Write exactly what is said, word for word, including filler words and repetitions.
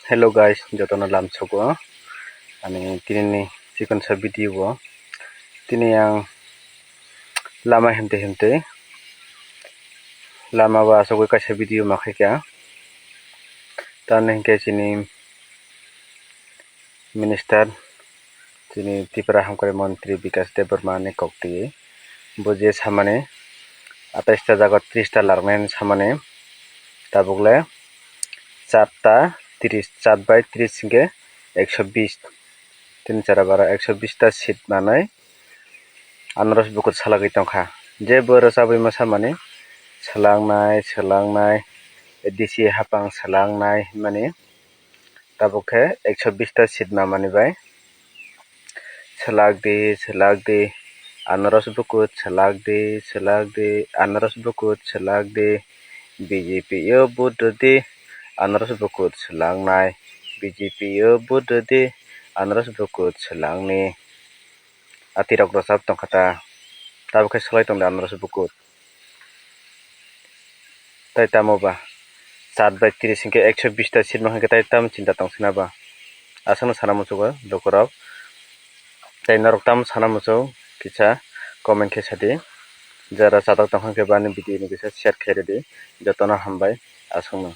Hello guys, jotono lamsogo ani tinini chikonsa video o. Tini ang lama himte himte lama o asogwi kaisa video ma khaikha. Tamni hinkhe chini minister, chini Tripura hamkrai montri Bikash Debbarma ni kok twi bo je samani atais ta jaga tris ta larnai hinwi samani, tabuk le char ta tris, char bai tris hinkhe ekso bis, tini chara bara ekso bis ta seat manwi anaros bukur salagwi tongkha. Je bo rwchabwi ma samani swlangnai, swlangnai, D C hapang swlangnai hinmani. Tabuk khe ekso bis ta seat mamani bai. Swlak di, swlak di, anaros bukur swlak di, swlak di, anaros bukur swlak di, B J P o vote rw di, anaros bukur swlangnai, B J P o vote rw di, anaros bukur swlangni. Atirok rwchap tongkha ta, tabuk khe swlai tongdi anaros bukur. Tai tamo ba? Char bai tris hinkhe ekso bis ta seat ma hinkhe tai tamo chinta tong sina ba? Aswkno sana muchungo lukurok. Tai norok tamo sana muchung kisa comment khe sadi. Jara chatok tongkha hinkhe bani video no kisa share khe rwdi. Jotono hambai aswkno.